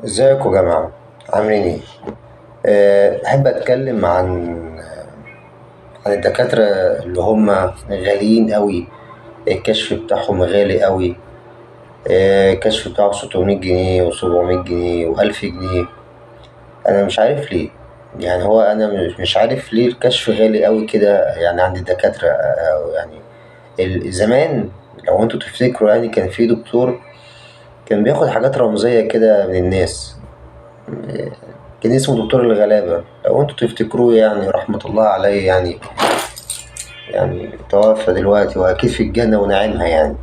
ازيكم يا جماعة، عاملين ايه؟ بحب اتكلم عن الدكاترة اللي هم غاليين قوي. الكشف بتاعهم غالي قوي. الكشف بتاعه 600 جنيه و700 جنيه و1000 جنيه. انا مش عارف ليه، يعني هو انا مش عارف ليه الكشف غالي قوي كده يعني عند الدكاترة. يعني زمان لو انتوا تفتكروا، يعني كان في دكتور كان بياخد حاجات رمزية كده من الناس، كان اسمه دكتور الغلابة لو انتوا تفتكروه، يعني رحمة الله عليه، يعني توفى دلوقتي وأكيد في الجنة ونعيمها. يعني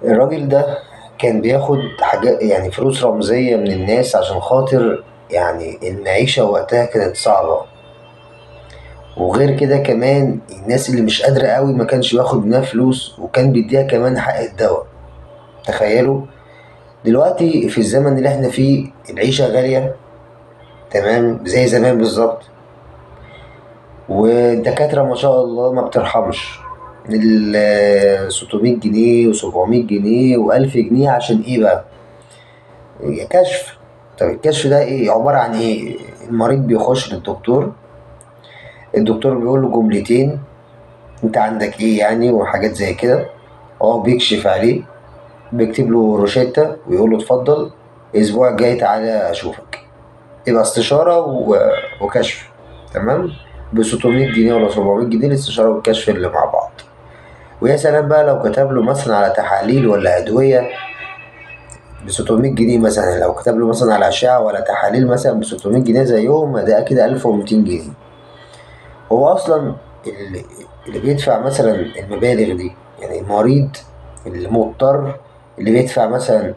الراجل ده كان بياخد حاجات، يعني فلوس رمزية من الناس عشان خاطر يعني المعيشة وقتها كانت صعبة، وغير كده كمان الناس اللي مش قادرة قوي ما كانش بياخد منها فلوس، وكان بيديها كمان حق الدواء. تخيلوا دلوقتي في الزمن اللي احنا فيه العيشة غالية، تمام زي زمان بالظبط، والدكاترة ما شاء الله ما بترحمش. ال 600 جنيه و700 جنيه و1000 جنيه عشان ايه بقى؟ كشف. طب الكشف ده ايه؟ عبارة عن ايه؟ المريض بيخش للدكتور، الدكتور بيقول له جملتين، انت عندك ايه يعني وحاجات زي كده، هو بيكشف عليه، بيكتب له روشتة ويقول له اتفضل الاسبوع الجاي تعالى اشوفك. يبقى استشارة وكشف، تمام، ب 600 جنيه ولا 700 جنيه الاستشارة والكشف اللي مع بعض. ويا سلام بقى لو كتب له مثلا على تحاليل ولا أدوية ب 600 جنيه، مثلا لو كتب له مثلا على أشعة ولا تحاليل مثلا ب 600 جنيه زيهم، ده كده 1200 جنيه. هو أصلا اللي بيدفع مثلا المبالغ دي، يعني المريض اللي مضطر اللي بيدفع مثلا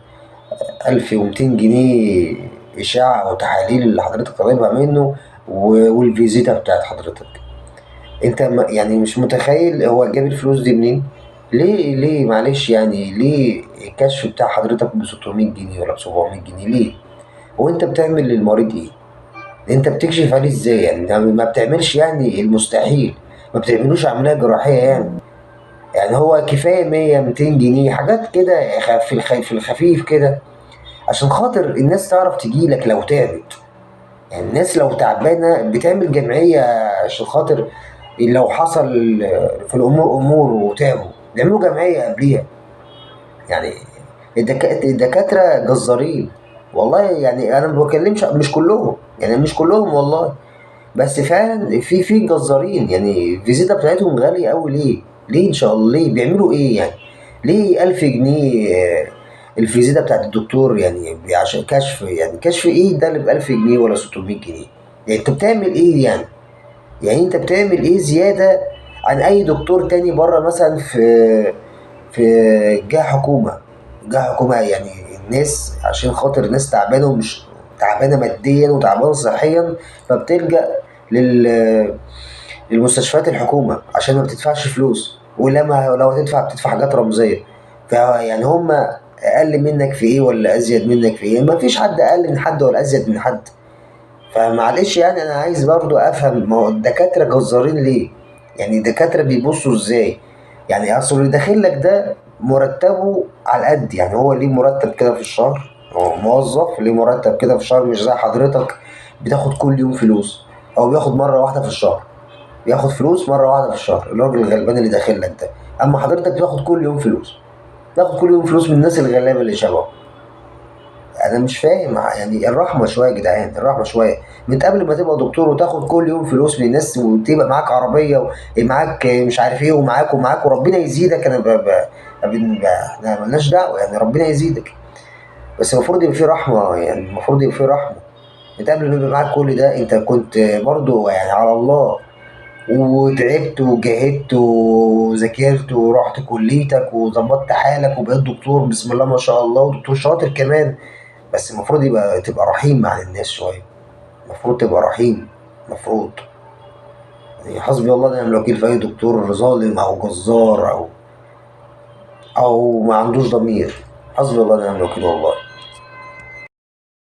1200 جنيه إشعة أو تحاليل اللي حضرتك طالبها منه والفيزيتا بتاعت حضرتك، انت يعني مش متخيل هو جاب الفلوس دي منين. ليه؟ ليه معلش يعني ليه الكشف بتاع حضرتك ب 600 جنيه ولا ب 700 جنيه؟ ليه؟ هو انت بتعمل للمريض ايه؟ انت بتكشف عليه ازاي؟ يعني ما بتعملش يعني المستحيل، ما بتعملوش عملية جراحية يعني هو كفاية 100 200 جنيه حاجات كده في الخفيف كده عشان خاطر الناس تعرف تجيلك لو تعبت. يعني الناس لو تعبانة بتعمل جمعية عشان خاطر لو حصل في الأمور أمور وتعبوا بيعملوا جمعية قبليها. يعني الدكاترة جزارين والله. يعني أنا ما بكلمش، مش كلهم، يعني مش كلهم والله، بس فعلا في جزارين. يعني الفيزيتا بتاعتهم غالية أوي. ليه؟ ليه إن شاء الله؟ ليه؟ بيعملوا إيه يعني؟ ليه 1000 جنيه الفيزيتا بتاعت الدكتور؟ يعني عشان كشف، يعني كشف إيه ده اللي ب1000 جنيه ولا 600 جنيه؟ يعني أنت بتعمل إيه يعني؟ يعني أنت بتعمل إيه زيادة عن أي دكتور تاني بره مثلا في جهة حكومة؟ جهة حكومة يعني الناس عشان خاطر الناس تعبانة ومش تعبانة ماديا وتعبانة صحيا، فبتلجأ للمستشفيات الحكومة عشان ما بتدفعش فلوس، ولما لو هتدفع بتدفع حاجات رمزية. فيعني هم أقل منك في إيه ولا أزيد منك في إيه؟ ما فيش حد أقل من حد ولا أزيد من حد. فمعلش يعني أنا عايز برضو أفهم، ما هو الدكاترة جزارين ليه؟ يعني الدكاترة بيبصوا إزاي؟ يعني أصل اللي داخل لك ده مرتبه على قد، يعني هو ليه مرتب كده في الشهر، هو موظف ليه مرتب كده في الشهر، مش زي حضرتك بتاخد كل يوم فلوس، أو بياخد مرة واحدة في الشهر، بياخد فلوس مرة واحدة في الشهر الراجل الغلبان اللي داخل لك ده. أما حضرتك بتاخد كل يوم فلوس، بتاخد كل يوم فلوس من الناس الغلابة اللي شبهه. أنا مش فاهم يعني الرحمة شوية يا جدعان، الرحمة شوية. من قبل ما تبقى دكتور وتاخد كل يوم فلوس من الناس وتبقى معاك عربية ومعاك مش عارف إيه ومعاك ومعاك وربنا يزيدك، أنا إحنا مالناش دعوة، يعني ربنا يزيدك، بس المفروض يبقى في رحمة، يعني المفروض يبقى في رحمة. انت قبل ما يبقى معاك كل ده انت كنت برضو يعني على الله، وتعبت وجاهدت وذاكرت ورحت كليتك وظبطت حالك وبقيت دكتور بسم الله ما شاء الله، ودكتور شاطر كمان. بس المفروض تبقى رحيم مع الناس شوية، المفروض تبقى رحيم، المفروض. يعني حسبي الله ونعم الوكيل في أي دكتور ظالم أو جزار أو ما عندوش ضمير. حسبي الله ونعم الوكيل والله.